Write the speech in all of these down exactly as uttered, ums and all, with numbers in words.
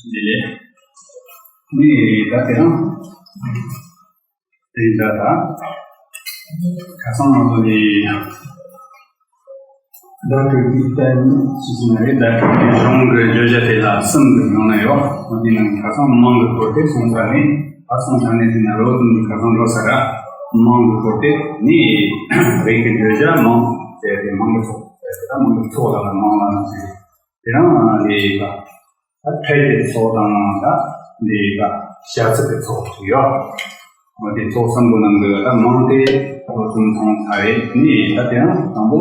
བདེ་ལེགས། ནི་ད་དེ་རང་། དེ་འདྲ་ད། ཁ་སང་ང་ཚོ་ནི། ད་ཁོས་དེ་ལྟར་ཞིག་ཟེར་ན་རེད། ད་ཁོས་གཞུང་གི་བརྗོད་བྱ་དེ་ལ་གསུམ་གྱི་ནང་ན་ཡོད། འོ་དེ་ནང་ཁ་སང་མང་གི་སྐོར་དེ་སོང་ཚར་ནས། ད་སོང་ཚར་ནས་དེ་ན་རོ་དུ་ནི་ཁ་སང་འགྲོ་ས་ར། མང་གི་སྐོར་དེ་ནི་རིགས་ཀྱི་བརྗོད་བྱ་མང་ཟེར་ཏེ། མང་གི་ཚོགས་ཟེར་ཏེ། ད་མང་གི་ཚོགས་ལ་ལ་མང་ལ་ན་ཟེར། དེ་རང་ལས་ཀ། ད་ཕྲད་ཀྱི་ཚོགས་དང་། ད་ལས་ཀ་བྱ་ཚིག་གི་ཚོགས་ཤིག་ཡོད། འོ་དེ་ཚོགས་གསུམ་པོ་ནང་གི་ད་མང་དེ་ཚོགས་གསུམ་ཚང་ཚར་རེད། ནི་ད་དེ་རང་དང་པོ་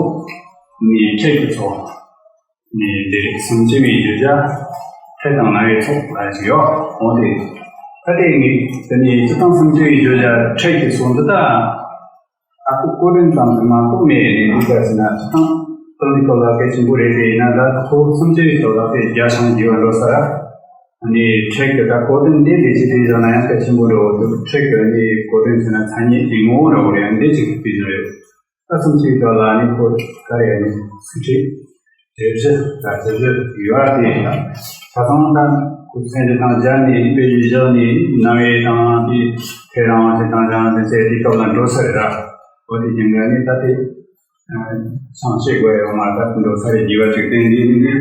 ནི་ཕྲད་ཀྱི་ཚོགས། ནི་དེ་རིགས་སུམ་ཅུ་པའི་བརྗོད་བྱ་ཕྲད་དང་རྣ་བའི་ཚོགས་ལ་ཞིག་ཡོད། འོ་དེ་ད་དེ་ནི་དེ་ནི་སྤྱིར་བཏང་སུམ་ཅུ་པའི་བརྗོད་བྱ་ཕྲད་ཀྱི་ཚོགས་འདི་ད། ཨ་ཁུ་གོ་དོན་ཙམ་དུ་མ་གཏོགས་མེད་ནས་འདུག་ག་ཟེར་ན། སྤྱིར་བཏང་སྟོན་པའི་སྐབས་ལ་གལ་ཆེན་པོ་རེད། དེ་ཡིན་ན་ད་ཁོ་སུམ་ཅུ་པའི་ཐོག་ལ་དེ་རྒྱ་ཆང་རྒྱས་པ་འགྲོ་ས་ར། ཨ་ནི་ཕྲད་ཀྱི་ད་གོ་དོན་དེ་དེ་ཅི་དེ་བཞག་ན་ཡང་གལ་ཆེན་པོ་འགྲོ་འོ་དུ། ཕྲད་ཀྱི་ཨ་ནི་གོ་དོན་ཟེར་ན་མཚན་ཉིད་ཀྱི་ངོ་བོ་འདྲ་བོ་རེད། ཨ་ནི་དེ་ཅིག་དེ་བཞག་ཡོད། ད་སུམ་ཅུ་པའི་ཐོག་ལ་ཨ་ནི་ཁོ་ག་རེ་ཨ་ནི་ཚིག་ཕྲད། དེ་བཞིན་ད་དེ་བཞིན་ཡོད་ར། དེ་ཡིན་ན་ཁ་སང་ད་ཁོ་ཚན་རིག་དང་སྦྱར་ནས་དཔེ་ཆ་བཞག་ནས། རྣ་བའི་དང་དེ་ཕྲད་རང་དབང་ཅན་དང་སྦྱར་བ་ཅན་ཟེར་དེ་སྐབས་ལ་འགྲོ་ས་རེད་ར། འོ་དེ་རྐྱེན་གྱིས་ནི་ད་དེ་ཆང་བཤད་དགོས་ཡོད་མ་རེད། ད་འགྲོ་ས་རེད། རྒྱས་པ་ཅིག་བསྟན་དེ་ནི་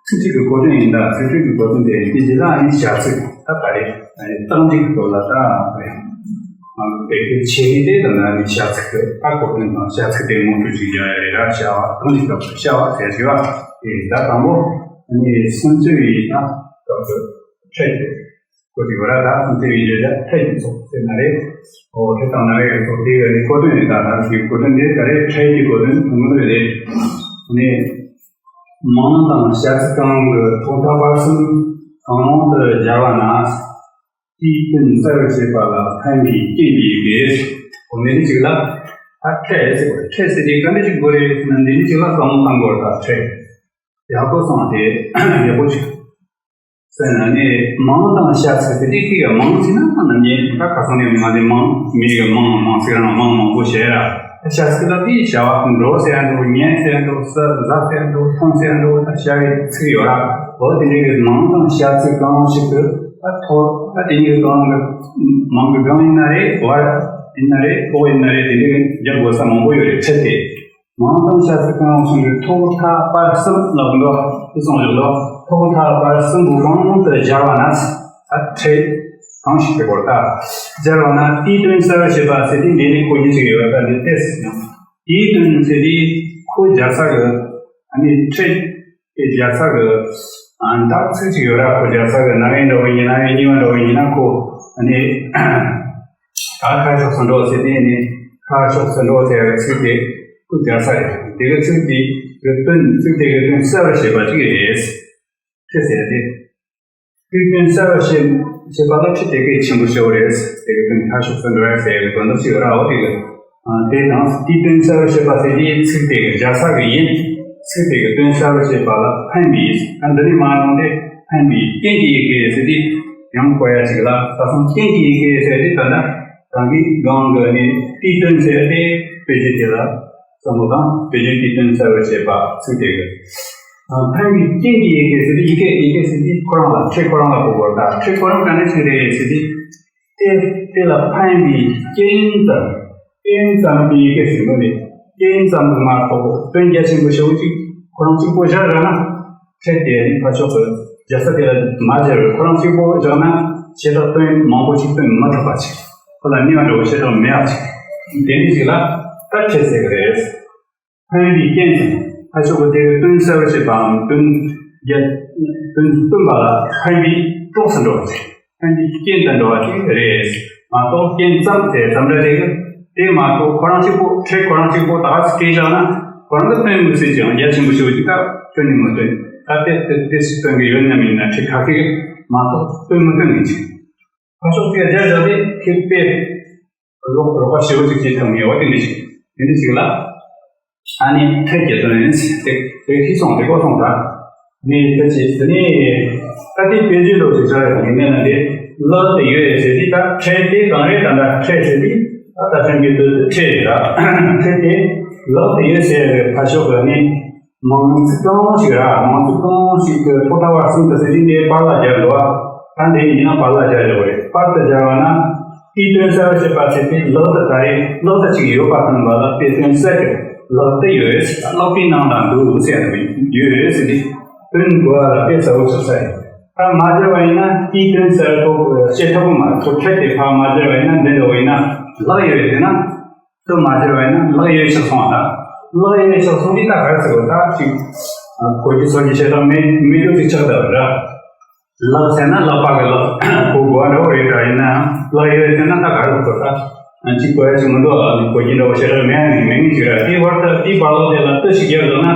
ཚིག་གཅིག་གི་གོ་དོན་ཡིན། ད་ཚིག་ཕྲད་ཀྱི་གོ་དོན་དེ་ཡིན། དེ་རྗེས་ལ་ནི་བྱ་ཚིག་ད་ག་རེ་ཨ་ནི་རྟགས་འཇུག་གི་སྐོར་ལ་ད་རེད། ང་ཚོ་དཔེ་ཁྱད་ཆེ་ནི་དེ་དང་ནི་བྱ་ཚིག་གི་ད་གོ་དོན་དང་བྱ་ཚིག་དེ་ངོ་སྤྲོད་ཅིག་རྒྱག་ཡ་རེད་ར། བྱ་བ་རྟགས་འཇུག་སྐབས་སུ་བྱ་བ་ཟེར་གྱི་བ། དེ་ད་དང་པོ་ནི་སུམ་ཅུ་པའི་ད་སྐབས་སུ་ཕྲད་ཀྱི་སྐོར་ཅིག་ཡོད་ར། ད་སུམ་ཅུ་པའི་བརྗོད་བྱ་ཕྲད་ཀྱི་ཚོགས་ཟེར་ན་རེད། འོ་དེ་དང་ནང་བའི་ཚོགས་དེ་གི་ནི་གོ་དོན་རེད། ད་ད་དེའི་གོ་དོན་དེ་ག་རེ། ཕྲད་ཀྱི་གོ་དོན་ཐུང་ངུ་རེད། ནི་མིང་དང་བྱ་ཚིག་གང་གི་ཐོག་མཐའ་བར་གསུམ་གང་རུང་དུ་སྦྱར་བ་ན། དེའི་དོན་གསལ་བར་བྱེད་པ་ལ་ཕན་པའི་རྐྱེན་གྱིས་དགོས། འོ་མི་འདི་གཅིག་ལ་ད་ཕྲད་ཟེར་བ། ཕྲད་ཟེར་དེ་ག་འདྲ་ཞིག་དགོས་རེད་ཟེར་ན། འདི་འདི་གཅིག་ལ་བསམ་བློ་བཏང་དགོས་རེད། ད་ཕྲད་ཡག་པོ་སོང་དེ་ཡག་པོ་ཞིག་ཟེར་ན་ནི། མིང་དང་བྱ་ཚིག་དེ་འདི་གཅིག་གི། མིང་ཟེར་ན་ནམ་རྒྱུན་ད་ཁ་སང་ནས་ང་ཚོའི་མིང་མི་གི་མིང་། མིང་ཟེར་རང་མིང་མང་པོ་བྱས་ར། བྱ་ཚིག་ལ་དེའི་བྱ་བ་འགྲོ་ཟེར་ཡ་འགྲོ། ཉན་ཟེར་ཡ་འགྲོ། ཟ་ཟ་ཟེར་ཡ་འགྲོ། འཐུང་ཟེར་ཡ་འགྲོ། ད་བྱ་བའི་ཚིག་ཡོད་ར། འོ་དེ་འདྲའི་གི་མིང་དང་བྱ་ཚིག་གང་ཞིག་གི་ད་ཐོག་ད་དེ་གཉིས་ཀྱི་གང་གི་མིང་གི་གང་ཡིན་ན་རེད། བར་ཡིན་ན་རེད། ཐོག་ཡིན་ན་རེད། དེ་འདྲའི་གི་རྒྱག་དགོས་ས་མང་པོ་ཡོད་རེད། ཕྲད་དེ། མིང་དང་བྱ་ཚིག་གང་རུང་གི་ཐོག་མཐའ་བར་གསུམ་ལ་འགྲོ། དེ་སོང་ཞིག་ལོ། ཐོག་མཐའ་བར་གསུམ་པོ་གང་དུ་སྦྱར་བ་ན། ད་ཕྲད་གང་ཞིག་དེ་སྐོར་ད་སྦྱར་བ་ན། དེའི་དོན་གསལ་བར་བྱེད་པ་ཟེར་དེ་འདི་ནི་ཁོ་གཉིས་ཅིག་ཡོད་པ་འདི་ཏེ་ཟེར་ཡང་། དེའི་དོན་ཟེར་དེ་ཁོ་སྦྱར་ས་གི་ཨ་ནི་ཕྲད་དེ་སྦྱར་ས་གི་ཨ་འདག་ཚིག་ཅིག་ཡོད་ར། ཁོ་སྦྱར་ས་གི་རྣ་བའི་འགྲོ་བ་ཡིན་ན་ཡང་སྙན་པ་འགྲོ་བ་ཡིན་ན་ཁོ་ཨ་ནི། ད་ཁ་ཕྱོགས་སུ་འགྲོ་ཟེར་དེ་ནི་ཁ་ཕྱོགས་སུ་འགྲོ་ཟེར་བའི་ཚིག་དེ་ཁོ་སྦྱར་ས་རེད། དེ་གི་ཚིག་དེ་གི་དོན། ཚིག་དེ་གི་དོན་གསལ་བར་བྱེད་པ་ཅིག་རེད། ཕྲད་ཟེར་ཏེ། ཚིག་དོན་གསལ་བར་བྱེད་བྱེད་པ་ལ་ཕྲད་དེ་གལ་ཆེན་པོ་ཞིག་རེད། དེ་གི་དོན་ཁ་ཕྱོགས་སུ་འགྲོ་ཡ་ཟེར་བའི་དོན་དག་ཅིག་ར། འོ་དེ་གི་ཨ་དེ་དང་དེའི་དོན་གསལ་བར་བྱེད་པ་ཟེར་དེའི་ཚིག་དེ་གི་སྦྱར་ས་གི་ཡིན། ཚིག་དེ་གི་དོན་གསལ་བར་བྱེད་པ་ལ་ཕན་པའི། ད་འདི་ནས་མ་ཡོང་སྟེ་ཕན་པའི་རྐྱེན་གྱིས་དགོས་ཟེར་དེ་ཡང་གོ་ཡ་ཅིག་ལ། ད་སང་རྐྱེན་གྱིས་དགོས་ཟེར་དེ་ད་ལྟ་རང་གི་སྒང་གི་ནི་དེའི་དོན་ཟེར་ཏེ་དཔེ་བརྗོད་དེ་ལ་བསམ་བློ་བཏང་། དཔེ་བརྗོད་ཀྱི་དོན་གསལ་བར་བྱེད་པ་ཚིག་དེ་གི་ཨ་ཕན་པའི་རྐྱེན་གྱིས་དགོས་ཟེར་དེ་ཡི་གེ་ཡི་གེ་ཟེར་དེ་ཁོ་རང་ལ། ཕྲད་ཁོ་རང་ལ་གོ་དགོས། ད་ཕྲད་ཁོ་རང་ག་འདྲ་ཅིག་རེད་ཟེར་དེ། དེ་དེ་ལ་ཕན་པའི་རྐྱེན་དང་། རྐྱེན་ཙམ་གྱི་ཡི་གེ་ཟེར་དགོས་རེད། རྐྱེན་ཙམ་དུ་མ་གཏོགས་དོན་རྒྱ་ཆེན་པོ་ཞེ་པོ་ཅིག་ཁོ་རང་གཅིག་པོ་སྦྱར་ར་ན། ཕྲད་དེ་ནི་ཕར་ཕྱོགས་སུ་སྦྱར་ས་དེ་ལ་མ་སྦྱར་བར་ཁོ་རང་གཅིག་པོ་སྦྱར་ན་བྱེ་བྲག་དོན་མང་པོ་ཅིག་སྟོན་མི་ཐུབ་པ་ཅིག་ཁོ་ལ་ནུས་པ་འདྲ་བོ་བྱེ་བྲག་མེད་པ་ཅིག་དེ་འདྲ་ཞིག་ལ་ད་ཕྲད་ཟེར་གི་རེད། ཕན་པའི་རྐྱེན་ཙམ། ཕར་ཕྱོགས་ཀྱི་དེ་གི་དོན་གསལ་བར་བྱེད་པའམ་དོན་རྒྱ་དོན་སྟོན་པ་ལ་ཕན་པའི་གྲོགས་སུ་འགྲོ་བ་ཅིག་ཕན་པའི་རྐྱེན་དུ་འགྲོ་བ་ཅིག་རེད། མ་གཏོགས་རྐྱེན་ཙམ་དེ་ཙམ་འདྲ་དེ་གི་དེ་མ་གཏོགས་ཁོ་རང་གཅིག་པོ། ཕྲད་ཁོ་རང་གཅིག་པོ་ད་ག་སེ་བྲིས་བཞག་ན་ཁོ་རང་གི་དོན་མི་སྲིད་ཅིང་རྒྱ་ཆེན་པོ་ཞེ་པོ་ཅིག་ད་སྟོན་ནི་མི་སྟོན། ད་དེ་དེ་དེ་སྲིད་སྟོན་གི་ཡོད་ན་མིན་ན་ཁྲིད་ཁ་ཁེ་མ་གཏོགས་སྟོན་མི་སྟོན་ནི་ཅིག་ཕར་ཕྱོགས་དེ་རྒྱ་བཞག་དེ་ཁེ་དཔེ། རོགས་རོགས་པ་ཞེ་པོ་ཅིག་བྱེད་ཐུབ་ངེས་པ་དེ་འདྲ་ཞིག་དེ་འདྲ་ཞིག་ལ། ཨ་ནི་ཕྲད་ཀྱི་དོན་ཡིན་ཟེར་ཏེ་དེ་ཤི་སོང་དེ་གོ་སོང་ད། ནི་ཕལ་ཆེར་དེ་ནི་ད་ལྟའི་དཔེ་བརྗོད་ལོ་ཞིག་ཆགས་ཡོང་གི་མེད་ན་དེ་ལག་ཏུ་ཡོད་ཟེར་དུས་ད་ཕྲད་དེ་གང་རེད། ད་ལྟ་ཕྲད་ཟེར་དུས་ད་ལྟ་ཕྲད་ཀྱི་དོན་དུ་ཕྲད་རེད་ད། ཕྲད་དེ་ལག་ཏུ་ཡོད་ཟེར་བའི་ཕར་ཕྱོགས་ལ་ནི། མང་ཚིག་གང་ཞིག་ར། མང་ཚིག་གང་ཞིག་གི་ཐོག་མཐའ་བར་གསུམ་དུ་ཟེར་དུས་འདི་པར་ལ་སྦྱར་འདུག་བ། ད་འདི་ཡིན་ན་པར་ལ་སྦྱར་ཡོད་རེད། པར་དུ་སྦྱར་བ་ན། དེའི་དོན་གསལ་བར་བྱེད་པ་ཟེར་དུས་ལག་ཏུ་ད་རེས་ལག་ཏུ་ཅིག་ཡོད་པ་སྟོན་པ་ལ་དེ་དོན་གསལ་གྱི་ལག་ཏུ་ཡོད། ལག་པའི་ནང་ལ་འདུག་ཟེར་ཡང་ཡོད་ཟེར་དུས་དོན་གོ་བ་ལ་དཔེ་གསལ་བོ་ཆགས་ས་ཡིན། ད་མ་སྦྱར་བ་ཡིན་ན་དེའི་དོན་གསལ་ཐོག་བཤད་ཐུབ་ཀྱི་མ་རེད། ཁྱེད་དེ་ཕར་མ་སྦྱར་བ་ཡིན་ན་འདི་འདྲ་བ་ཡིན་ན་ལག་ཡོད་ཟེར་ན། དུ་མ་སྦྱར་བས་ན་ལག་ཡོད་ཆགས་སོང་བ་ལ། ལག་ཡོད་ཆགས་སོང་དུས་ད་ག་རེ་ཟེར་དགོས། ད་ཅིག་གོ་རྒྱུ་ཚོར་རྒྱུ་བྱེད་སྟངས་མེད་མེད་རྒྱུ་ཅིག་ཆགས་བསྡད་པ་ར། ལག་ཟེར་ན་ལག་པ་གི་ལག་གོ་དགོས་པ་འདྲ་བོ་རེད་འདྲ། ཡིན་ནའང་ལག་ཡོད་ཟེར་ན་ད་ག་རེ་གོ། ད་ཅིག་གོ་ཡ་ཅིག་མི་འདུག་ཨ། གོ་རྒྱུ་འདྲ་བོ་བྱེད་སྟངས་མེད་ནི་མེད་ངེས་ཅིག་ར། དེའི་བར་དུ་དེའི་བར་ལོག་དེ་ལ་ཏུ་ཞིག་རྒྱབ་བཞག་ན།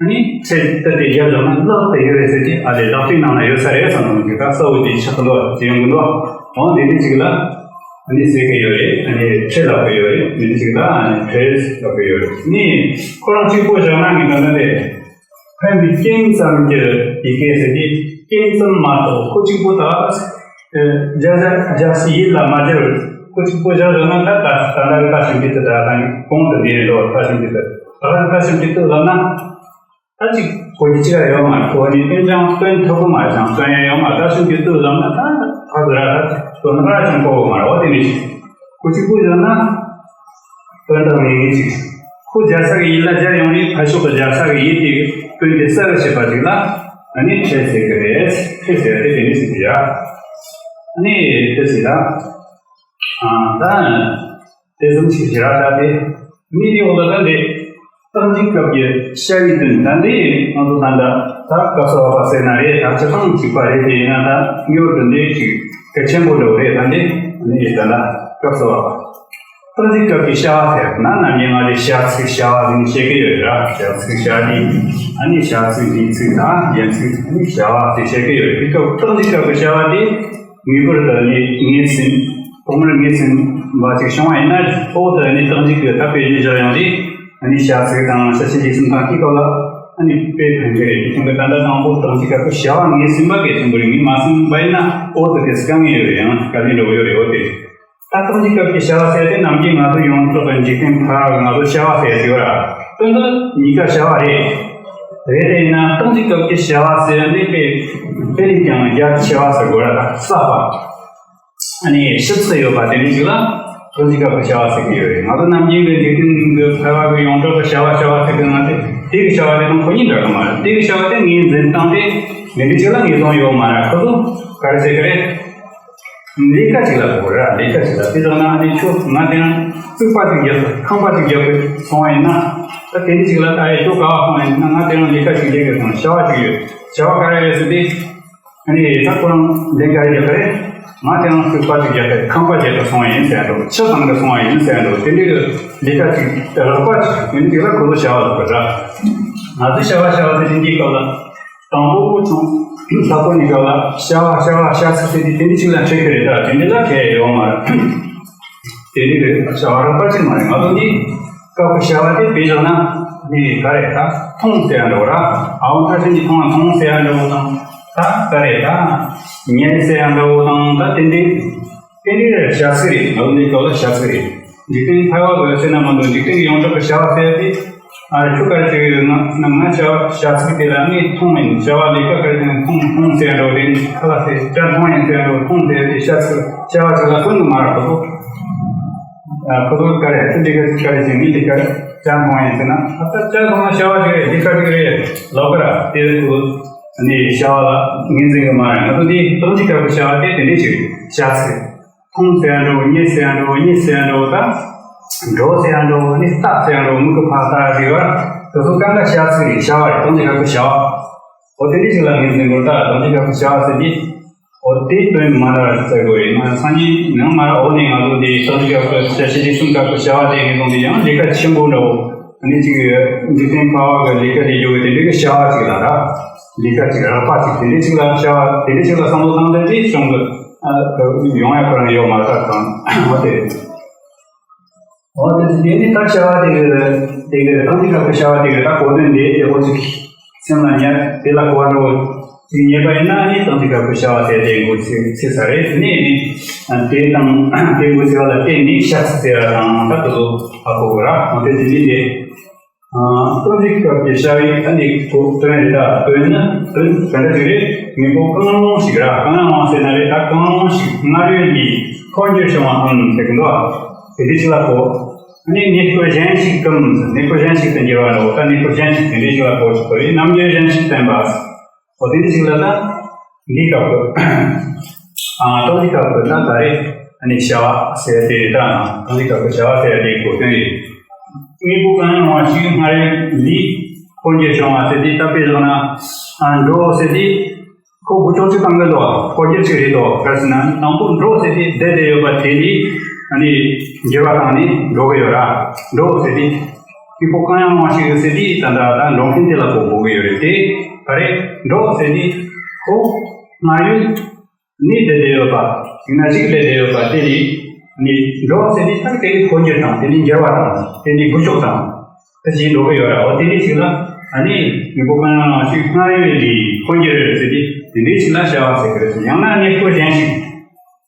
ཨ་ནི་ཚེ་ལྟ་དེ་རྒྱབ་བཞག་ན་ལག་དེ་ཡོད་རེད་ཟེར་གྱི། ཨ་ལས་ལག་པའི་ནང་ན་ཡོད་ས་རེད་བསམ་བློ་ཅིག་ད་གསལ་བོ་དེ་ཆགས་འདུག་ཟེར་ཡོང་གི་འདུག་འོ་འདི་འདྲ་ཅིག་ལ་ཨ་ནི་ཟེར་གྱི་ཡོད་རེད། ཨ་ནི་ཁྲེ་ལབ་ཀྱི་ཡོད་རེད། འདི་འདྲ་ཅིག་ལ་ཨ་ནི་ཁྲེ་ལབ་ཀྱི་ཡོད་རེད། ནི་ཁོ་རང་གཅིག་པོ་བཞག་ན་ངས་ད་ལྟ་དེ་ཕན་པའི་རྐྱེན་ཙམ་གྱི་ཡི་གེ་ཟེར་གྱི། རྐྱེན་ཙམ་མ་གཏོགས་ཁོ་གཅིག་པོ་ད་རྒྱ་རྒྱ་རྒྱ་སི་ཡིད་ལ་མ་སྦྱར། ཁོ་གཅིག་པོ་བཞག་བཞག་ན་ད་ད་ད་ལྟ་རེ་ད་ཞིམ་པའི་དུ་ད་ད་གོང་དུ་འདི་རེད་འགྲོ། ད་ཞིམ་པའི་དུ་ད་ད་ད་ཞིམ་པའི་དུ་ལབ་ན། ད་ཅིག་གོ་རྒྱུ་ཅི་ཡང་ཡོད་མ་རེད། གོ་ནི་སྟོན་ཀྱང་སྟོན་ཐུབ་ཀྱི་མ་རེད། ཀྱང་སྟོན་ཡ་ཡོད་མ་རེད། ད་ཤིན་ཏུ་ཏུ་ལབ་ན་ད་ཧ་གི་ར་ད་དོན་ག་ར་ཀྱང་གོ་གི་མ་རེད། འོ་དེ་ནི་ཅིག་གོ་གཅིག་པུ་ཡོད་ན་དོན་དག་མེད་ངེས་ཅིག་ཁོ་སྦྱར་ས་གི་ཡིད་ལ་སྦྱར་ཡོང་ནི་ཕར་ཕྱོགས་ཀྱི་སྦྱར་ས་གི་ཡིད་དེ་དོན་དེ་གསལ་བར་བྱེད་པ་ཅིག་ལ་ཨ་ནི་ཁྲེལ་ཟེར་གི་རེད། ཁྲེལ་ཟེར་དེ་དེ་ནི་ཟེར་གི་ཡ། ཨ་ནི་དེ་ཟེར་ད་ཨ་ད། དེ་ཙམ་ཞིག་ཞེ་དྲག་ད་དེ། མི་དེ་འོ་ད་ད་འདི། རྟགས་འཇུག་སྐབས་ཀྱི་བྱ་བའི་དོན་ད་འདི་ང་ཚོ་ད་ལྟ་ད་སྐབས་སུ་བབ་པ་ཟེར་ན་རེད། ད་སྤྱིར་བཏང་གཅིག་པ་རེད། དེ་ཡིན་ན་ད་ངེས་པར་དུ་འདི་ཅིག་གལ་ཆེན་པོ་འདྲ་བོ་རེད། ད་འདི་ནི་ད་ལྟ་སྐབས་སུ་བབ་པ། རྟགས་འཇུག་སྐབས་ཀྱི་བྱ་བ་ཟེར་ན་ནམ་རྒྱུན་ང་ཚོས་བྱ་ཚིག་བྱ་བ་ཟེར་ནས་བཤད་ཀྱི་ཡོད་ར། བྱ་ཚིག་བྱ་དེ་ཨ་ནི་བྱ་ཚིག་དེའི་ཚིག་དང་རྒྱན་ཚིག་ཨ་ནི་བྱ་བ་ཟེར་བཤད་ཀྱི་ཡོད་རེད། དེ་སྐབས་རྟགས་འཇུག་སྐབས་ཀྱི་བྱ་བ་དེ། ངེས་པར་དུ་ངེས་ངེས་ཟིན། ཐོག་མར་ངེས་ཟིན་པ་ཅིག་བྱུང་བ་ཡིན་ན། འོག་ཏུ་ནི་རྟགས་འཇུག་གི་ད་དཔེ་གཞི་བཞག་ཡོང་དུས། ཨ་ནི་བྱ་ཚིག་དང་བྱ་བྱེད་ཀྱི་སེམས་དང་དེའི་སྐབས་ལ་ཨ་ནི་དཔེ་ཕན་གྱི་རེད། དེ་བྱུང་གི་ད་ལྟ་དང་པོ་རྟགས་འཇུག་སྐབས་སུ་བྱ་བ་ངེས་ཟིན་པ་གལ་ཆེན་པོ་རེད། ངེས་མ་ཟིན་པ་ཡིན་ན་འོག་ཏུ་དེ་དཀའ་ངལ་ཡོད་རེད། ཡང་དཀའ་ལས་འགྲོ་གི་ཡོད་རེད། འོ་དེ། ད་རྟགས་འཇུག་སྐབས་ཀྱི་བྱ་བ་ཟེར་དེ་ནམ་རྒྱུན་ང་ཚོ་ཡོངས་གྲགས་ཀྱི་འཇིག་རྟེན་ཕལ་བ་གི་ང་ཚོ་བྱ་བ་ཟེར་ཡ་ཡོད་ར། དོན་དུ་གཉིས་ཀ་བྱ་བ་རེད། རེད་དེ་ཡིན་ན་རྟགས་འཇུག་སྐབས་ཀྱི་བྱ་བ་ཟེར་ཡ་འདི་དཔེ་དཔེ་ལས་ཀྱང་རྒྱ་ཆེ་བ་ཟེར་དགོས་ར། ད་གསར་པ། ཨ་ནི་ཞིབ་ཚགས་ཡོད་པ་དེ་འདྲ་ཞིག་ལ་རྟགས་འཇུག་སྐབས་ཀྱི་བྱ་བ་ཟེར་གྱི་ཡོད་རེད། ང་ཚོ་ནམ་རྒྱུན་གྱི་འཇིག་རྟེན་གྱི་ཕལ་བ་གི་ཡོངས་གྲགས་ཀྱི་བྱ་བ་བྱ་བ་ཟེར་གྱི་ང་ཚོས་དེ་གི་བྱ་བ་དེ་དང་ཁོ་གཉིས་འདྲ་གི་མ་རེད། དེ་གི་བྱ་བ་དེ་ངོས་འཛིན་སྟངས་དེ་འདི་འདྲ་ཞིག་ལ་ངེས་བཟུང་ཡོད་མ་རེད། ཁོ་ཚོ་ག་རེ་ཟེར་གི་རེད། ལས་ཀ་ཅིག་ལ་གོ་ར། ལས་ཀ་ཅིག་ལ། དེ་ལྟར་ན་ཨ་ནི་ཁྱོད་ང་དེ་རིང་རྩིག་པ་ཅིག་རྒྱབ་ཁང་པ་ཅིག་རྒྱབ་པའི་སོང་བ་ཡིན་ན། ད་དེ་འདྲ་ཅིག་ལ་ད་ཨེ་ཁྱོད་ག་བ་སོང་བ་ཡིན་ན། ང་དེ་རིང་ལས་ཀ་ཅིག་ལས་དགོས་སོང་། བྱ་བ་ཅིག་ཡོད། བྱ་བ་ག་རེ་རེད་ཟེར་དུས། ཨ་ནི་ད་ཁོ་རང་ལས་ཀ་རེ་རྒྱབ་པ་རེད། ང་དེ་རིང་རྩིག་པ་ཅིག་རྒྱབ་པའི་ཁང་པ་རྒྱབ་པ་སོང་བ་ཡིན་ཟེར་འགྲོ། ཆུ་བཏང་གི་སོང་བ་ཡིན་ཟེར་འགྲོ། དེ་འདྲའི་ལས་ཀ་ཅིག་རགས་པ་ཅིག་དེ་འདྲ་ཅིག་ལ་ཁོ་ཚོ་བྱ་བ་ལབ་པ་འདྲ། ང་ཚོས་བྱ་བ་བྱ་བ་ཟེར་དུས་འདིའི་སྐབས་ལ། དང་པོ་དང་ལྷག་པོ་ནས་སྐབས་ལ་བྱ་བ་བྱ་བ་བྱ་ཚིག་ཟེར་དུས་དེ་འདྲ་ཅིག་ལ་འཁྲིད་ཀྱི་རེད། ད་དེ་འདྲ་ལ་ཁྱད་ཡོད་མ་རེད། དེ་འདྲ་རེད། བྱ་བ་རགས་པ་ཅིག་མ་རེད། ང་ཚོ་འདི་སྐབས་ཀྱི་བྱ་བ་དེ་དཔེ་བཞག་ན་ནི་ག་རེད། ད་མཐོང་ཟེར་ཡ་འདྲ་བོ་ར། ཨ་བོ་མཐར་ཕྱིན་གྱི་མཐོང་བ་མཐོང་ཟེར་ཡ་འདྲ་བོ་དང་། ད་ག་རེད། ད་ཉལ་ཟེར་ཡ་འདྲ་བོ་དང་། ད་དེ་འདྲའི་དེ་འདྲའི་བྱ་ཚིག་རེད། ང་ཚོ་འདི་སྐབས་ལ་བྱ་ཚིག་རེད། འཇིག་རྟེན་ཕལ་བ་གི་ཟེར་ན་མ་གཏོགས་འཇིག་རྟེན་གྱི་ཡོངས་གྲགས་ཀྱི་བྱ་བ་ཟེར་ཡ་དེ། ཨ་ཁྱོད་ག་རེ་བྱེད་ཀྱི་ཡོད། ང་ང་ང་བྱ་བ་བྱ་ཚིག་དེ་ལ་ངས་མཐོང་མིན། བྱ་བ་ལས་ཀ་ག་རེ་བྱེད་ན་མཐོང་མཐོང་ཟེར་འགྲོ། དེ་ནི་ཁ་ལ་ཟེར་བྱ་མཐོང་ཡིན་ཟེར་འགྲོ། མཐོང་ཟེར་དེ་བྱ་ཚིག་བྱ་བ་ཚིག་ལ་གསུམ་དུ་མ་རག་གོ། ཨ་ཁོ་ཚོ་ག་རེ་ཁྱོད་ལས་ཀ་ག་རེ་བྱེད། ངས་ལས་ཀ་བྱ་མཐོང་ཡིན་ཟེར་ན། ཨ་ད་བྱ་མཐོང་ན་བྱ་བ་ཞིག་རེད། ལས་ཀ་ཞིག་རེད་ལབ་གི་ར། དེ་རེད། ཁོ་ཚོ་ནི་བྱ་བ་ལ་ངོས་འཛིན་གི་མ་རེད། ང་ཚོ་འདི་རྟགས་འཇུག་སྐབས་ཀྱི་བྱ་བ་དེ་དེ་འདྲས་ཞིག་རེད། བྱ་ཚིག་མཐོང་ཟེར་ཡ་འདྲ་བོ། མྱི་ཟེར་ཡ་འདྲ་བོ། གཉིད་ཟེར་ཡ་འདྲ་བོ། ད་འགྲོ་ཟེར་ཡ་འདྲ་བོ། ནི་ལྟ་ཟེར་ཡ་འདྲ་བོ། མིག་གིས་ཕར་ལྟ་ཡ་ཟེར་བ། དེ་ཚོ་གང་ག་བྱ་ཚིག་རེད། བྱ་བ་རེད། རྟགས་འཇུག་སྐབས་ཀྱི་བྱ་བ། འོ་དེ་འདྲ་ཞིག་ལ་ངོས་འཛིན་དགོས། ད་རྟགས་འཇུག་སྐབས་ཀྱི་བྱ་བ་ཟེར་དུས། འོ་དེའི་དོན་མ་འདྲ་བ་ཞིག་བཙལ་དགོས་རེད། ང་སང་ཉིན་ནང་མ་ར་འོ་ནས་ང་ཚོ་འདི་རྟགས་འཇུག་སྐབས་ཀྱི་བྱ་བྱེད་ལས་གསུམ་སྐབས་ཀྱི་བྱ་བ་དེ་ངོས་བཟུང་དེ་ཡང་ལས་ཀ་ཆེན་པོ་འདྲ་བོ། ཨ་ནི་གཅིག་འཇིག་རྟེན་ཕལ་བ་གི་ལས་ཀ་ལས་རྒྱུ་བའི་དེ་འདྲའི་གི་བྱ་བ་ཅིག་ལ་ར། ལས་ཀ་ཅིག་རགས་པ་ཅིག་དེ་འདྲའི་ཅིག་ལ་བྱ་བ་དེ་འདྲའི་ཅིག་ལ་བསམ་བློ་བཏང་དུས་དེ་བྱུང་གི་ཨ་ཡོང་ཡ་ཁོ་རང་ཡོད་མ་རེད། ད་གང་འོ་དེ་རེད། འོ་དེ་དེ་ནི་ད་བྱ་བ་དེ་གི་དེ་གི་རང་གི་སྐབས་ཀྱི་བྱ་བ་དེ་གི་ད་གོ་དོན་དེ་དེ་འོ་ཅིག་སེམས་ལ་ཉར། དེ་ལ་གོ་བ་འགྲོ་ཅིག་ཉེས་པ་ཡིན་ན་ནི་རྟགས་འཇུག་སྐབས་ཀྱི་བྱ་བ་དེ་དེ་འགོ་ཚུགས་ཚུགས་ས་རེད། དེ་ནས་ནི་དེ་དང་དེ་འགོ་ཚུགས་པ་ལ་བརྟེན་ནས་བྱ་ཚིག་ཟེར་བ་དང་ད་དེ་ཚོ་ཧ་གོ་དགོས་ར། འོ་དེ་དེ་ནི་དེ། སྟོན་པའི་སྐབས་ཀྱི་བྱ་བའི་ཨ་ནི་གོ་དོན་རེད། ད་དོན་ནི་དོན་ག་འདྲ་ཞིག་རེད། དངོས་པོ་གང་རུང་ཞིག་ར། གང་རུང་ཟེར་ན་རེད། ད་གང་རུང་ཞིག་སྔར་ཡོད་ལས་འཕོ་འགྱུར་བྱུང་བའམ་ཟེར་གི་འདུག་དེ་འདྲ་ཞིག་ལ་གོ། ཨ་ནི་གནས་སྐབས་གཞན་ཞིག་གམ། གནས་སྐབས་གཞན་ཞིག་ཏུ་འགྱུར་བ་ལ་འོ། ད་གནས་སྐབས་གཞན་ཞིག་དེ་འདྲ་ཞིག་ལ་གོ་ཆོག་གི་རེད། རྣམ་འགྱུར་གཞན་ཞིག་བསྟན་པ། འོ་དེ་འདྲ་ཞིག་ལ་ད་འདིའི་སྐབས་སུ། ཨ་སྟོན་པའི་སྐབས་སུ་ད་ད་རེད། ཨ་ནི་བྱ་བ་ཟེར་དེ་རེད། ད་སྟོན་པའི་སྐབས་སུ་བྱ་བ་ཟེར་དེའི་གོ་དོན་རེད། དངོས་པོ་གང་རུང་བ་ཞིག་སྔར་ཡོད་ལས་འཕོ་འགྱུར་བྱུང་བ་ཟེར་དེ། ད་དཔེ་བཞག་ན་འགྲོ་ཟེར་དེ་ཁོ་འགུལ་ཕྱོགས་གཅིག་བཏང་གི་འདུག་འཕོ་འགྱུར་གཅིག་རེད་དོ། ག་རེ་ཟེར་ན་དང་པོ་འགྲོ་ཟེར་དེ་བསྡད་བསྡད་ཡོད་པ་དེ་ལས་ཨ་ནི་འགྱུར་བ་བཏང་ནས་འགྲོ་གི་ཡོད་ར། འགྲོ་ཟེར་དེ་དངོས་པོ་གང་ཡང་མ་ཞིག་ཟེར་དེ་ད་ལྟ་ད་འགྲོ་མཁན་དེ་ལ་གོ་དགོས་ཀྱི་ཡོད་རེད་དེ། ག་རེ་འགྲོ་ཟེར་དེ་ཁོ་སྔར་ཡོད་གནས་བསྡད་བསྡད་ཡོད་པ། ཡིན་ན་གཞིག་བསྡད་བསྡད་ཡོད་པ་དེ་ལས་ནི་འགྲོ་ཟེར་དེ་ཐག་དེ་ལས་འཕོ་འགྱུར་དང་། དེ་ལས་འགྱུར་བ་དང་། དེ་ལས་འགུལ་ཕྱོགས་དང་། ད་ཅིག་འགྲོ་གི་ཡོད་ར། འོ་དེ་འདྲ་ཞིག་ལ་ཨ་ནི་དངོས་པོ་གང་རུང་ཞིག་སྔར་ཡོད་ལས་འཕོ་འགྱུར་ཟེར་དེ་དེ་འདྲ་ཞིག་ལ་བྱ་བ་ཟེར་གི་རེད། ཡང་ན་གནས་སྐབས་གཞན་ཞིག་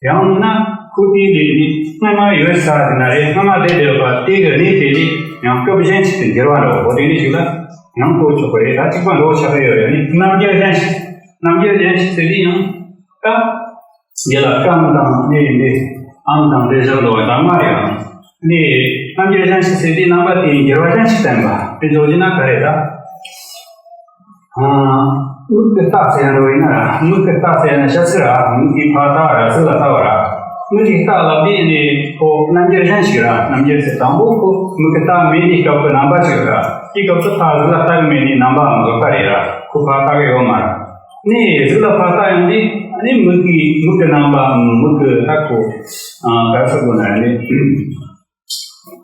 ཡང་ན་ཁོ་དེའི་ལས་ནི་སྔ་མ་ཡོད་ས་དེ་ན་རེད། སྔ་མ་བསྡད་བསྡད་པ་དེ་གི་གནས་དེ་ལས་ཡང་སྐབས་གཞན་ཞིག་ཏུ་འགྱུར་བ་འདྲ་བོ་དེ་འདྲ་ཞིག་ལ་ཡང་གོ་ཆོག་གི་རེད། ད་གཅིག་པ་འགྲོ་ཆགས་ཀྱི་ཡོད་རེད། ནི་རྣམ་འགྱུར་གཞན་ཞིག་རྣམ་འགྱུར་གཞན་ཞིག་ཟེར་དུས་ཡང་ད་འདི་ལ་ཀམ་དང་ནི་འདི་ཨམ་དང་འདི་བཞག་འདུག་པ་དང་མ་རེད། ཡང་ནི་རྣམ་འགྱུར་གཞན་ཞིག་ཟེར་དུས་རྣམ་པ་དེའི་འགྱུར་བ་གཞན་ཞིག་བསྟན་པ། དེ་འཇོག་རྒྱུ་ན་ག་རེ་ད། ཨ། མིག་གི་རྟགས་ཟེར་ཡ་འདྲ་བོ་ཡིན་ན་ར། མིག་གི་རྟགས་ཟེར་ཡ་ན་ཤ་ཚིག་ར། མིག་གི་ཕར་ལྟ་ར་ཚུར་ལ་ལྟ་བ་ར། མིག་གི་རྟགས་ལབ་དུས་ནི་ཁོ་རྣམ་འགྱུར་གཞན་ཞིག་ར། རྣམ་འགྱུར་ཟེར་དང་པོ་ཁོ་མིག་གི་རྟགས་མེད་ནི་སྐབས་སུ་རྣམ་པ་ཞིག་ར། དེའི་སྐབས་སུ་ཕར་ཚུར་ལ་ལྟ་གི་མེད་ནི་རྣམ་པའམ་བཟོ་ལྟ་རེད་ར། ཁོ་ཕར་ལྟ་གི་ཡོད་མ་ར། ནི་ཚུར་ལ་ཕར་ལྟ་ཡོང་དུས་ནི་མིག་གི་མིག་གི་རྣམ་པའམ་མིག་གི་རྟགས་ཁོ། ཨ། ག་རེ་ཟེར་དགོས་ན་ནི།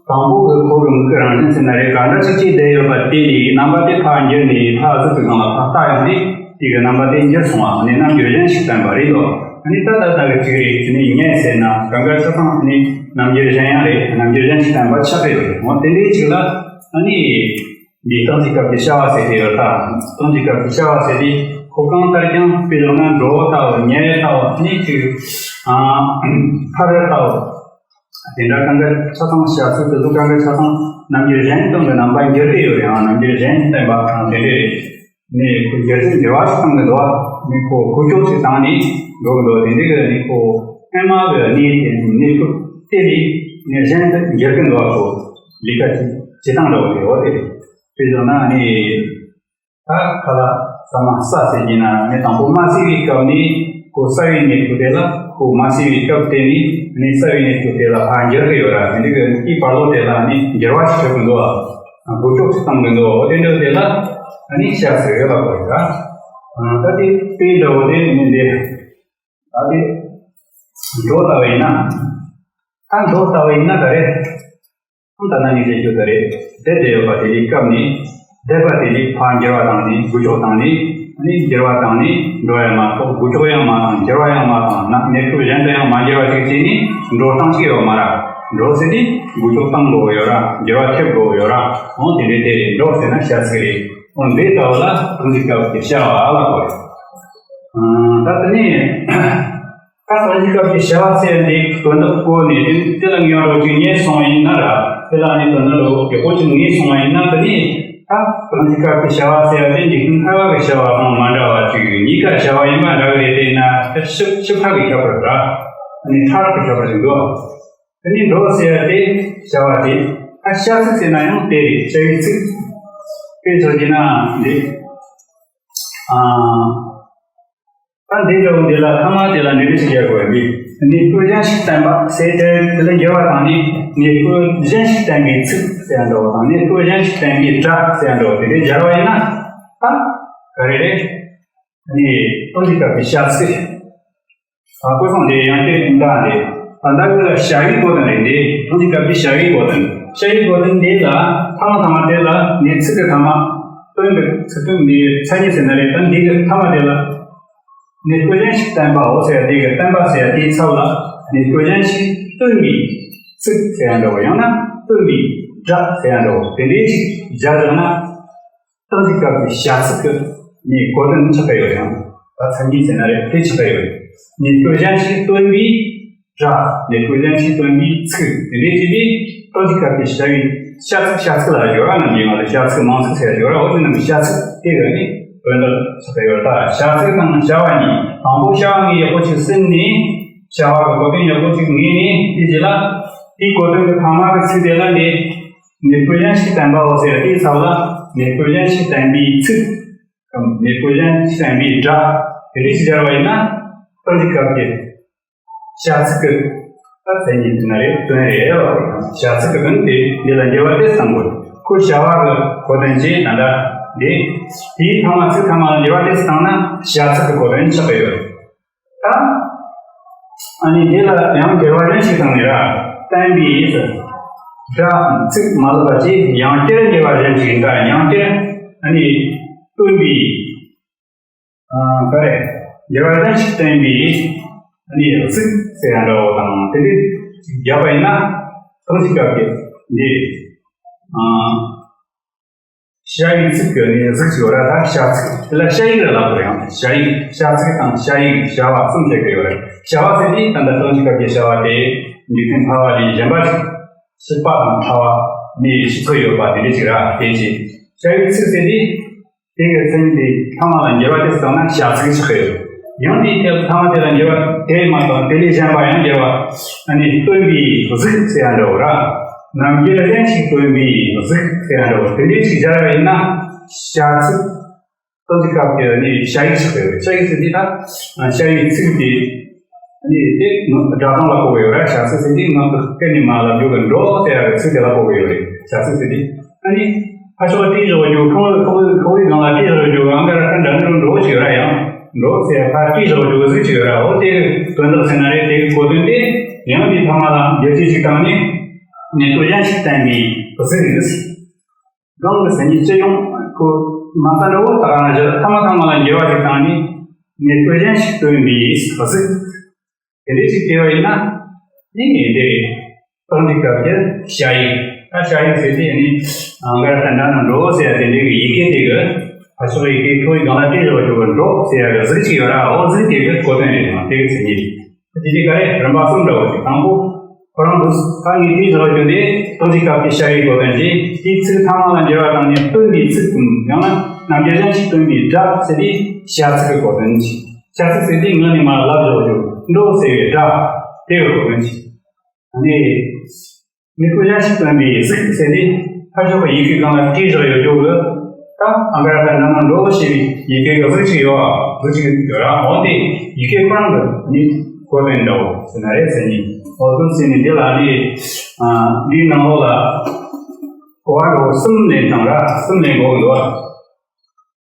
དང་པོ་གི་ཁོ་གི་མིག་གི་རང་བཞིན་ཟེར་ན་རེད། ག་འདྲ་ཞིག་ཅིག་བསྡད་ཡོད་པ་དེ་ལས་རྣམ་པ་དེ་ཕར་འགྱུར་ནས་ཕར་ཚུར་དུ་སྒང་ལ་ཕར་ལྟ་ཡོང་དུས་དེ་གི་རྣམ་པ་དེ་འགྱུར་སོང་བ་ནི་རྣམ་འགྱུར་གཞན་ཞིག་བསྟན་པ་རེད་དོ། ཨ་ནི་ད་ལྟ་ལྟ་གི་ཅིག་རེད། དེ་ནས་ཉལ་ཟེར་ན་གང་ག་ཆ་ཚང་ནི་རྣམ་འགྱུར་གཞན་ཡང་རེད། རྣམ་འགྱུར་གཞན་ཞིག་བསྟན་པ་ཆགས་ཀྱི་ཡོད་རེད། འོ་དེ་འདྲའི་ཅིག་ལ་ཨ་ནི་འདི་སྟོན་པའི་སྐབས་ཀྱི་བྱ་བ་ཟེར་གྱི་ཡོད་ད། སྟོན་པའི་སྐབས་ཀྱི་བྱ་བ་ཟེར་དུས་ཁོ་གང་ལྟར་ཀྱང་དཔེ་བཞག་ན་འགྲོ་ལྟ་བུ་ཉལ་ལྟ་བུ་ནི་ཅིག་ཨ་ཕར་ལྟ་བུ། དེ་འདྲ་གང་ག་ཆ་ཚང་བྱ་ཚིག་དེ་ཚོ་གང་ག་ཆ་ཚང་རྣམ་འགྱུར་གཞན་སྟོན་གྱི་རྣམ་པ་འགྱུར་གྱི་ཡོད་རེད། ཨང་རྣམ་འགྱུར་གཞན་བསྟན་པ་དང་དེ་འདྲ་རེད། ནི་ཁོ་འགྱུར་ཚུལ་འགྱུར་བ་ཞིག་བཏང་གི་འདུག་ནི་ཁོ་འགུལ་ཕྱོགས་ཤིག་བཏང་ནས་འགྲོ་གི་འདུག་དེ་འདྲ་གི་ནི་ཁོ་སྔ་མ་གི་གནས་དེ་གནས་སྐབས་དེ་ལས་ནི་གཞན་དུ་འགྱུར་གི་འདུག་ཁོ་ལས་ཀ་བྱེད་བྱེད་སྟངས་འདྲ་བོ་རེད། འོ་དེ་རེད། དཔེ་བཞག་ན་ནི། ད་ག་ལ་ས་མ་ས་ཟེར་གྱི་ན་ནི་དང་པོ་མ་སྲིད་པའི་སྐབས་ནས་ཁོ་སྲིད་པའི་གནས་སྐབས་དེ་ལ། ཁོ་མ་སྲིད་པའི་སྐབས་དེ་ནས་ནི་སྲིད་པའི་གནས་སྐབས་དེ་ལ་ཕར་འགྱུར་གྱི་ཡོད་ར། དེ་འདྲ་གི་དེའི་བར་ལོ་དེ་ལ་ནི་འགྱུར་བ་ཞིག་ཐེབས་ཀྱི་འདུག་ཨ། འགུལ་ཕྱོགས་ཤིག་བཏང་གི་འདུག་འོ་དེ་འདྲ་དེ་ལ་ནི་བྱ་ཟེར་གི་ལབ་དགོས་རེད་ད། ད་དེ་དཔེ་འདྲ་བོ་དེ་ནི་འདི། ད་དེ་འགྲོ་ལྟ་བུ་ཡིན་ན། ད་འགྲོ་ལྟ་བུ་ཡིན་ན་ག་རེ། ད་ལྟ་ངས་བཤད་རྒྱུ་དེ་རེད། བསྡད་བསྡད་ཡོད་པ་དེ་ནི་སྐབས་ནས། བསྡད་པ་དེ་ནི་ཕར་འགྱུར་བ་བཏང་ནས་འགུལ་ཕྱོགས་བཏང་ནས། ནི་འགྱུར་བ་བཏང་ནས་འགྲོ་ཡང་མ་གཏོགས་འགུལ་ཕྱོགས་ཡང་མ་བཏང་། འགྱུར་བ་ཡང་མ་བཏང་ན་གནས་སྐབས་གཞན་དུ་ཡང་མ་འགྱུར་བ་ཅིག་བྱས་ནས་འགྲོ་སྟངས་ཤིག་ཡོད་མ་རེད། འགྲོ་ཟེར་དུས་འགུལ་ཕྱོགས་བཏང་དགོས་ཡོད་ར། འགྱུར་བ་ཐེབས་དགོས་ཡོད་ར། འོ་དེ་འདྲའི་དེ་རེད། འགྲོ་ཟེར་ན་བྱ་ཚིག་རེད། འོ་འདི་ལྟ་བུ་ལ་སྟོན་པའི་སྐབས་ཀྱི་བྱ་བ་ལ་གོ་རེད། ད་དེ་ནས། ད་སྟོན་པའི་སྐབས་ཀྱི་བྱ་བ་ཟེར་འདི་དོན་དག་གོ་ནས་དེ་དེ་ལ་ངེས་པ་ཅིག་ངེས་སོང་བ་ཡིན་ན་ར། དེ་ལ་ནི་དོན་དག་ལ་ཡག་པོ་ཅིག་ངེས་སོང་བ་ཡིན་ན། དེ་ནི་ད་སྟོན་པའི་སྐབས་ཀྱི་བྱ་བ་ཟེར་ཡ་དེ་འཇིག་རྟེན་ཐར་པ་གི་བྱ་བ་དང་མ་འདྲ་བ་ཅིག་གཉིས་ཀ་བྱ་བ་ཡིན་པ་འདྲ་གི་རེད། དེ་ན་ད་ཞིབ་ཞིབ་ཕྲ་གི་ཁྱད་པར་ར། དེ་ནི་ཕྲ་རགས་གི་ཁྱད་པར་ཞིག་འདུག་དེ་ནི་འགྲོ་ཟེར་ཡ་དེ་བྱ་བ་དེ། ད་བྱ་ཚིག་ཟེར་ན་ཡང་དེ་རེད། བྱ་བའི་ཚིག་དཔེ་བཞག་རྒྱུ་ན་འདི། ཨ། ད་འདི་འདྲ་བོ་འདི་ལ་ཐ་མ་དེ་ལ་འདི་འདྲ་ཞིག་རྒྱག་དགོས་པས། གནས་སྐབས་གཞན་ཞིག་བསྟན་པ་ཟེར་དེ་དེ་ལ་འགྱུར་བ་བཏང་ནས་གནས་སྐབས་གཞན་ཞིག་བསྟན་པའི་ཚིག་ཟེར་ཡ་འདྲ་བོ་དང་། གནས་སྐབས་གཞན་ཞིག་བསྟན་པའི་སྒྲ་ཟེར་ཡ་འདྲ་བོ་དེ་འདྲའི་སྦྱར་བ་ཡིན་ན། ད་ག་རེ་རེད། ནི་སྟོན་པའི་སྐབས་ཀྱི་བྱ་ཚིག་ཨ། སྐུ་གསུང་དེ་ཡང་དེ་འདྲ་རེད། ད་ལྟ་གི་བྱ་བའི་གོ་དོན་རེད། འདི་སྟོན་པའི་སྐབས་ཀྱི་བྱ་བའི་གོ་དོན། བྱ་བའི་གོ་དོན་འདི་ལ་ཐ་མ་ཐ་མ་དེ་ལ་ནི་ཚིག་གི་ཐ་མ། སྟོན་པའི་ཚིག་དོན་འདི་མཚན་ཉིད་ཟེར་ན་རེད། ད་འདི་གི་ཐ་མ་དེ་ལ་གནས་སྐབས་གཞན་ཞིག་བསྟན་པའོ་ཟེར་ཡ་དེ་གི་བསྟན་པ་ཟེར་ཡ་དེའི་ཚབ་ལ་གནས་སྐབས་གཞན་ཞིག་སྟོན་པའི་ཚིག་ཟེར་ཡ་འདྲ་བོ། ཡང་ན་སྟོན་པའི་སྒྲ་ཟེར་ཡ་འདྲ་བོ་དེ་འདྲའི་ཞིག་སྦྱར་བཞག་ན། སྟོན་པའི་སྐབས་ཀྱི་བྱ་ཚིག་གི་ནི་གོ་དོན་ཆགས་ཀྱི་ཡོད་ཡང་། ད་མཚན་ཉིད་ཟེར་ན་རེད། དེ་ཆགས་ཀྱི་ཡོད་རེད། གནས་སྐབས་གཞན་ཞིག་སྟོན་པའི་སྒྲ། གནས་སྐབས་གཞན་ཞིག་སྟོན་པའི་ཚིག་དེ་འདྲའི་བྱས་ཏེ་སྟོན་པའི་སྐབས་ཀྱི་བྱ་བའི་ བྱ་ཚིག་བྱ་ཚིག་ལ་སྦྱོར་བ་རྣམས་ཀྱི་ནང་དུ་བྱ་ཚིག་མང་ཚིག་ཟེར་སྦྱོར་བ། འོ་དེ་རྣམས་ཀྱི་བྱ་ཚིག་དེ་ག་ནི་དོན་དག་ཆགས་ཀྱི་ཡོད། ད་བྱ་ཚིག་དང་བྱ་བ་གཉིས། དང་པོ་བྱ་བ་ངས་ཡག་པོ་ཅིག་ཟིན་ནས། བྱ་བ་གི་གོ་དོན་ཡག་པོ་ཅིག་ངེས་ནས། དེ་རྗེས་ལ་དེའི་གོ་དོན་གྱི་ཐ་མ་གི་ཚིག་དེ་ལ་འདི་མེ་བཀོལ་གཞན་ཞིག་བསྟན་པའོ་ཟེར། དེའི་ཚབ་ལ་མེ་བཀོལ་གཞན་ཞིག་བསྟན་པའི་ཚིག་གམ་མེ་བཀོལ་གཞན་ཞིག་བསྟན་པའི་སྒྲ་དེ་འདྲ་ཞིག་སྦྱར་བ་ཡིན་ན། རྟགས་འཇུག་སྐབས་ཀྱི་བྱ་ཚིག་གི་ད་མཚན་ཉིད་དེ་ན་རེ་དོན་རེད་ལ། བྱ་ཚིག་གི་དོན་དེ་འདི་ལ་འགྱུར་བ་ཏོག་ཙམ་བཏང་དགོས། ཁོ་བྱ་བ་གི་གོ་དོན་གྱི་ད་ལྟ་འདི་དེའི་ཐ་མ་ཚིག་ཐ་མ་ལ་འགྱུར་བ་ཏོག་ཙམ་བཏང་ན་བྱ་ཚིག་གི་གོ་དོན་ཆགས་ཀྱི་ཡོད། ད་ཨ་ནི་འདི་ལ་ཡང་འགྱུར་བ་གཞན་ཞིག་བཏང་ནས་ར། བསྟན་པའི་ཟེར། སྒྲ་ཚིག་མ་ལབ་པ་ཅིག་ཡང་བསྐྱར་འགྱུར་བ་གཞན་ཞིག་ཡིན། ད་ཡང་བསྐྱར་ཨ་ནི་སྟོན་པའི། ཨ། ག་རེ། འགྱུར་བ་གཞན་ཞིག་བསྟན་པའི་ཨ་ནི་གཟུགས་ཟེར་ཡ་འདྲ་བོ་དང་དེ་འདྲ་ཅིག་བརྒྱབ་པ་ཡིན་ན། རྟགས་འཇུག་སྐབས་ཀྱི་འདི། ཨ། བྱ་ཡི་ཚིག་གི་ནི་གཟུགས་ཅིག་ཡོད་ར། ད་བྱ་ཚིག་དེ་ལ་བྱ་ཡིག་ར་ལབ་དགོས་ཡང་། བྱ་ཡིག་བྱ་ཚིག་དང་བྱ་ཡིག་བྱ་བ་གསུམ་བྱེད་ཀྱི་ཡོད་ར། བྱ་བ་ཟེར་དུས་ད་ལྟ་རྟགས་འཇུག་སྐབས་ཀྱི་བྱ་བ་དེ་འཇིག་རྟེན་ཕལ་བ་ལས་གཞན་པ་ཞིག་སྲིད་པ་དང་ཕྲ་བ་ནི་ཞིག་ཚོད་ཡོད་པ་དེ་འདྲ་ཅིག་ར། དེ་ཅི། བྱ་ཡི་ཚིག་ཟེར་དུས། དེ་གི་མཚན་དེ་ཐ་མ་ལ་འགྱུར་བ་དེ་བཏང་ན་བྱ་ཚིག་ཆགས་ཀྱི་ཡོད། ཡང་དེའི་ཐད་ཐ་མ་དེ་ལ་འགྱུར་བ་དེ་མ་གཏོགས་དེ་ལས་གཞན་པ་ཡང་འགྱུར་བ། ཨ་ནི་སྟོན་པའི་གཟུགས་ཟེར་ཡ་འདྲ་བོ་ར། རྣམ་འགྱུར་གཞན་ཞིག་སྟོན་པའི་གཟུགས་ཟེར་ཡ་འདྲ་བོ་དེ་འདྲའི་ཞིག་སྦྱར་བ་ཡིན་ན། བྱ་ཚིག་རྟགས་འཇུག་སྐབས་ཀྱི་ཨ་ནི་བྱ་ཡིག་ཆགས་ཀྱི་ཡོད། བྱ་ཡིག་ཟེར་དུས་ད་བྱ་ཡི་ཚིག་དེ། ཨ་ནི་དེ་ནི་སྒྲ་གདངས་ལ་གོ་གི་ཡོད་ར། བྱ་ཚིག་ཟེར་དུས་ངག་གི་སྐད་ནས་མར་ལབ་རྒྱུ་གི་འགྲོ་ཟེར་ཡ་གི་ཚིག་དེ་ལ་གོ་གི་ཡོད་རེད། བྱ་ཚིག་ཟེར་དུས། ཨ་ནི་ཕར་ཕྱོགས་ལ་བྲིས་བཞག་རྒྱུ། ཁོ་བོའི་ཁོ་བོའི་ཁོ་བོའི་སྒང་ལ་བྲིས་བཞག་རྒྱུ། ཨང་ཀ་ར་ཏ་འདྲ་ནི་རུ་འགྲོ་ཞིག་ཡོད་ར། ཡང་འགྲོ་ཟེར་ཡ་ཕར་བྲིས་བཞག་རྒྱུ་གི་གཟུགས་ཅིག་ཡོད་ར། འོ་དེ་གི་དོན་དག་ཟེར་ན་རེད། དེ་གི་གོ་དོན་དེ་ཡང་དེའི་ཐ་མ་ལ་འགྱུར་བཅོས་ཤིག་བཏང་ནས་མེ་བཀོལ་གཞན་ཞིག་བསྟན་པའི་གཟུགས་རེད། གང་གི་མཚན་ཉིད་སྤྱི་ཡོངས་ཁོ་མ་རྩ་འདྲ་བོ་ད་ག་ནང་བཞིན་ཐ་མ་ཐ་མ་ལ་འགྱུར་བ་ཞིག་བཏང་ནས་མེ་བཀོལ་གཞན་ཞིག་སྟོན་པའི་གཟུགས། དེ་འདྲའི་ཞིག་བལྟས་པ་ཡིན་ན། དེ་ནི་འདི་རེད། རྟགས་འཇུག་སྐབས་ཀྱི་བྱ་ཡིག་ད་བྱ་ཡིག་ཟེར་དུས་ནི། ཨང་ཀ་ར་ཏ་འདྲ་ནི་རུ་ཟེར་ཡ་དེ་འདྲའི་གི་ཡི་གེ་དེ་གི་ཕར་ཕྱོགས་ཡི་གེ་ཁོ་བོའི་སྒང་ལ་བྲིས་བཞག་རྒྱུ་གི་འགྲོ་ཟེར་ཡ་གི་གཟུགས་ཅིག་ཡོད་ར། འོ་གཟུགས་དེ་གི་གོ་དོན་རེད། དེ་གི་མཚན་ཉིད་རེད། དེ་ནི་ག་རེ་རིམ་པ་གསུམ་འདྲ་བོ་ཞིག་དང་པོ། ཁོ་རང་དུ་ད་ངས་བྲིས་བཞག་རྒྱུ་དེ་རྟགས་འཇུག་སྐབས་ཀྱི་བྱ་ཡི་གོ་དོན་གྱིས། དེའི་ཚིག་ཐ་མ་ལ་འགྱུར་བ་བཏང་ནས་སྟོན་པའི་ཚིག་གམ་ཡང་ན་རྣམ་འགྱུར་གཞན་ཞིག་སྟོན་པའི་སྒྲ་ཟེར་དུས་བྱ་ཚིག་གི་གོ་དོན་གྱིས། བྱ་ཚིག་ཟེར་དུས་ངག་ནས་མར་ལབ་བཞག་རྒྱུ་འགྲོ་ཟེར་བའི་སྒྲ་དེ་གི་གོ་དོན་གྱིས། ཨ་ནི། མེ་བཀོལ་གཞན་ཞིག་སྟོན་པའི་གཟུགས་ཟེར་དུས་ཕར་ཕྱོགས་ཀྱི་ཡི་གེ་སྒང་ལ་བྲིས་བཞག་ཡོད་རྒྱུ་གི། ད་ཨང་ཀ་ར་ཏ་འདྲ་ནི་རུ་ཞེས་པའི་ཡི་གེ་གི་གཟུགས་ཅིག་ཡོད། གཟུགས་ཅིག་ཡོད་ར། འོ་དེ་ཡི་གེ་ཁོ་རང་གི་ནི་གོ་དོན་འདྲ་བོ་ཟེར་ན་རེད་ཟེར་ནི། འོ་དེ་ཟེར་ནི་འདི་ལ་ནི། ཨ། འདིའི་ནང་ལོགས་ལ་གོ་བ་འདྲ་བོ་གསུམ་ལེན་དང་ར། གསུམ་ལེན་དགོས་ཀྱི་འདུག་བ།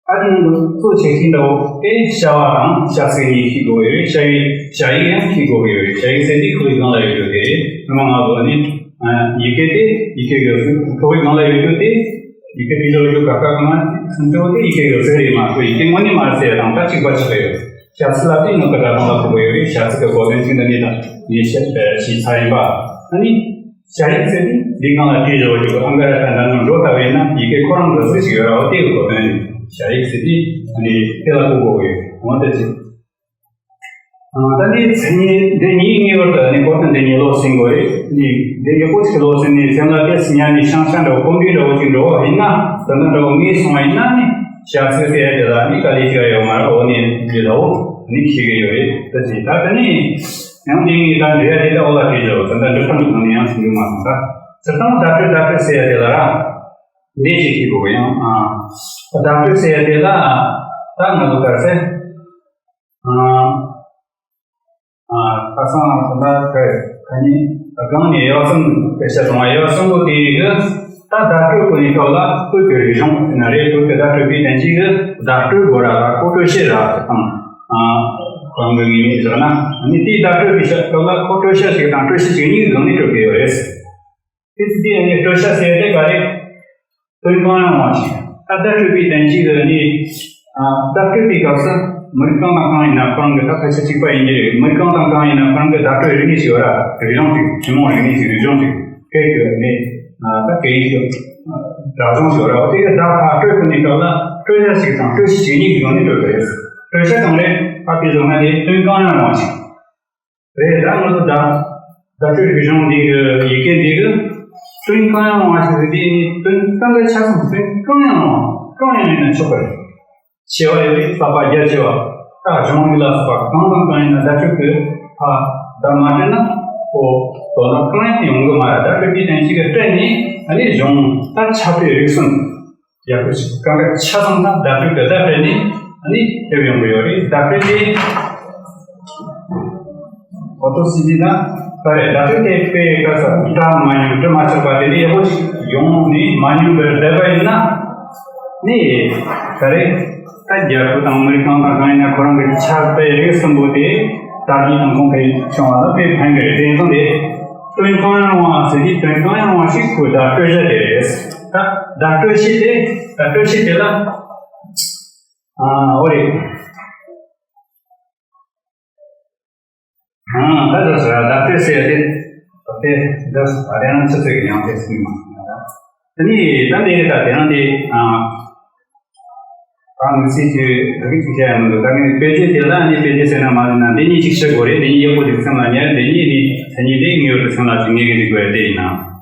ཨ་ནི་གཙོ་ཆེ་ཤོས་འདྲ་བོ་དེ་བྱ་བ་དང་བྱ་ཚིག་གཉིས་ཤེས་དགོས་ཡོད་རེད། བྱ་བའི་བྱ་ཡིག་ཡང་ཤེས་དགོས་ཀྱི་ཡོད་རེད། བྱ་ཡིག་ཟེར་དུས་ཁོ་བོའི་སྒང་ལ་ཡོད་རྒྱུ་དེ་རེད། སྔོན་མ་ང་ཚོ་ནི་ཡི་གེ་དེ་ཡི་གེ་གི་གཟུགས། ཁོ་བོའི་སྒང་ལ་ཡོད་རྒྱུ་དེ་ཡི་གེ་དེ་བཞག་རྒྱུ་ག་ཁ་གང་ང་སུམ་ཅུ་དེ་ཡི་གེ་གི་གཟུགས་རེད་མ་གཏོགས་ཡི་གེ་དངོས་གནས་མ་རེད་ཟེར་ཡ་དང་ད་གཅིག་པ་ཆགས་ཀྱི་ཡོད། བྱ་ཚིག་ལ་དེ་ངག་གི་སྒྲ་གདངས་ལ་གོ་དགོས་ཡོད་རེད། བྱ་ཚིག་གི་གོ་དོན་ཅིག་འདི་ནས་ད་ངས་བཤད་ཞུས་ཚར་ཡིན་པ། ཨ་ནི། བྱ་ཡིག་ཟེར་དུས་འདིའི་སྒང་ལ་བྲིས་བཞག་རྒྱུ་ཨང་ཀ་ར་ཏ་འདྲ་ནི་རུ་ལྟ་བས་ན་ཡི་གེ་ཁོ་རང་གི་གཟུགས་ཤིག་ཡོད་ར། འོ་དེ་གི་གོ་དོན་རེད། བྱ་ཡིག་ཟེར་དུས་ཨ་ནི་དེ་ལ་གོ་དགོས་ཀྱི་ཡོད། འོ་དེ་ཅི། ཨ། ད་འདིའི་མཚན་ཉིད་འདི་གཉིས་ངེས་པར་དུ་ཨ་ནི་གོ་དོན་འདི་གཉིས་ལོགས་ཟིན་དགོས་རེད། འདི་འདི་ཡག་པོ་ཞིག་ལོགས་ཟིན་ནས་སེམས་ལ་དེ་སྙན་ནས་ཤང་ཤང་འདྲ་བོ་གོམས་འདྲིས་འདྲ་བོ་ཅིག་འགྲོ་བ་ཡིན་ན། ད་ལྟ་འདྲ་བོ་ངེས་སོང་བ་ཡིན་ན་ནི་བྱ་ཚིག་ཟེར་ཡ་དེ་ལ་ནི་དཀའ་ལས་ཅིག་ཡོད་མ་རེད། འོ་ནི་འདི་འདྲ་བོ་ནི་ཤེས་ཀྱི་ཡོད་རེད། ད་ཅི་ད་ད་ནི། ཡང་དེ་ངས་ད་འབྲི་ཡ་དེ་ད་འོག་ལ་བྲིས་བཞག་ད་ལྟ་འབྲི་སྟངས་ཀྱི་ནང་ནས་ཡང་ཞིག་འབྲི་མ་སོང་། ད་སྤྱིར་བཏང་བརྡ་སྤྲོད་བརྡ་སྤྲོད་ཟེར་ཡ་དེ་ལ་ར། འདི་ཅིག་ཤེས་དགོས་ཡང་། ཨ། བརྡ་སྤྲོད་ཟེར་ཡ་དེ་ལ་ད་ང་ཚོ་ག་རེ་ཟེར། ཨ། ཨ། ཁ་སང་ད་ད་ནི་སྒང་ནས་ཡག་སོང་སྐད་ཆ་བྱུང་བ་ཡག་སོང་གོ་དེ་གི། ད་བརྡ་སྤྲོད་གོ་ནི་སྐབས་ལ་བོད་ཀྱི་རིག་གཞུང་ཟེར་ན་རེད། བོད་ཀྱི་བརྡ་སྤྲོད་པའི་བསྟན་བཅོས་ཀྱི་བརྡ་སྤྲོད་དགོས་ར་ལ་གོ་སྤྲོད་བྱེད་ར་དང་། ཨ། གང་གི་ངེས་མེད་ཟེར་ན་ནི་དེའི་བརྡ་སྤྲོད་པའི་སྐབས་ལ་གོ་སྤྲོད་བྱ་ཞིག་དང་སྤྲོད་བྱེད་ཅིག་གཉིས་ཀྱི་སྒང་ནས་སྤྲོད་དགོས་ཡོད་རེད། དེ་ཚེ་དེ་ནི་སྤྲོད་བྱ་ཟེར་དེ་ག་རེད། དོན་གང་ཡང་མ་བྱས། ད་བརྡ་སྤྲོད་པའི་བསྟན་བཅོས་ཀྱི་ནི། ཨ། བརྡ་སྤྲོད་པའི་སྐབས་སུ་མི་རིགས་གང་དང་གང་ཡིན་ན་ཁོ་རང་གི་ད་སྐད་ཆ་གཅིག་པ་ཡིན་གྱི་རེད། མི་རིགས་གང་དང་གང་ཡིན་ན་ཁོ་རང་གི་བརྡ་སྤྲོད་རིག་གནས་ཤིག་ཡོད་ར། རིག་གཞུང་ཅིག་ཐུན་མོང་རིག་གནས་ཤིག་རིག་གཞུང་ཅིག་སྐད་ཀྱི་ནི། ཨ། ད་སྐད་ཡིག་གི་སྒྲ་གཞུང་ཞིག་ཡོད་ར། འོ་དེ་གི་བརྡ་ཕར་སྤྲོད་ཐུབ་ནས་སྐབས་ལ་སྤྲོད་བྱ་ཞིག་དང་སྤྲོད་བྱེད་ཅིག་གཉིས་ཀྱི་སྒང་ནས་སྤྲོད་དགོས་རེད། སྤྲོད་བྱ་གང་རེད། ཕར་དེ་བཟོ་ན་དེ་དོན་གང་ཡང་མ་བྱས། རེད། ད་ང་ཚོ་ད་བརྡ་སྤྲོད་རིག་གཞུང་འདི་གི་ཡི་གེ་འདི་གི་ དོན་གང་ཡང་རུང་བ་ཞིག་རེད། དེ་ནི་དོན་གང་ག་ཆ་ཚང་དོན་གང་ཡང་རུང་བ་གང་ཡང་ཡིན་ན་ཆོག་པ་རེད། ཆེ་བ་ཡོད་པའི་བསགས་པ་རྒྱ་ཆེ་བ། ད་གཞུང་ལུགས་ལ་སོགས་པ་གང་དང་གང་ཡིན་ན་བརྡ་སྤྲོད་དུ་ཕ་བརྡ་མ་སྤྲོད་ན་ཨོ་དོ་ན་གང་ཡང་ཡོང་གི་མ་རེད། བརྡ་སྤྲོད་པའི་དོན་གཅིག་གི་སྤྲད་ནས་ཨ་ནི་གཞུང་ད་ཆ་ཕའི་རིགས་གསུམ་ཡག་པོ་ཞིག་གང་ག་ཆ་ཚང་ན་བརྡ་སྤྲོད་དུ་བརྡ་སྤྲད་ནས་ཨ་ནི་ཐེབས་ཡོང་གི་ཡོད་རེད། བརྡ་སྤྲོད་དེ། ཨོ་ཏོ་སི་ཏི་ན་ད་རེད། བརྡ་སྤྲོད་དེ་དཔེ་དཀའ་ས་སྒྲ་མ་ཉམས་དྲི་མ་ཆག་པ་དེ་འདྲ་ཡག་པོ་ཞིག་ཡོང་ནས་མ་ཉམས་པར་བསྡད་པ་ཡིན་ན་ནི་ད་རེད། ད་རྒྱལ་པོ་དང་མི་རིགས་གང་དང་གང་ཡིན་ན་ཁོ་རང་གི་ཆ་དཔེ་རིགས་གསུམ་པོ་དེ་དར་རྒྱས་དང་གོང་འཕེལ་བྱུང་བ་ལ་དཔེ་ཕན་གི་རེད། དེ་ཡིན་ཙང་དེ་དོན་གང་ཡང་རུང་བ་ཟེར་དུས་དོན་གང་ཡང་རུང་བ་ཞིག་ཁོའི་བརྡ་སྤྲོད་བྱ་དེ་རེད། ད་བརྡ་སྤྲོད་བྱེད་དེ་བརྡ་སྤྲོད་བྱེད་དེ་ལ་ཨ་འོ་རེད། ཨང་། ད་ཟ་ཟ་བརྡ་སྤྲོད་ཟེར་ཏེ། ད་དེ་འདྲ་ཨ་རེ་ན་ཆུ་ཚོད་ཀྱི་ཡང་དེ་སྲིད་མ་ཡིན་ན། དེ་ནི་ད་འདི་རེད། ད་དེ་རང་དེ་ཨང་། ད་ངས་ཚིག་ཅིག་ད་གིན་ཅིག་བཤད་ཡ་མི་འདུག་ད་ངས་དཔེ་ཆ་དེ་ལ་ནི་དཔེ་ཆ་ཟེར་ན་མ་ཟེར་ན་འདི་གཉིས་ཅིག་ཤེས་དགོས་རེད། འདི་གཉིས་ཡག་པོ་ཅིག་སེམས་ལ་ཉར། འདི་གཉིས་ནི་ད་གཉིས་དེ་ངེས་པར་དུ་སེམས་ལ་ཅིག་ངེས་ཀྱི་འཇུག་དགོས་རེད། དེ་ཡིན་ན།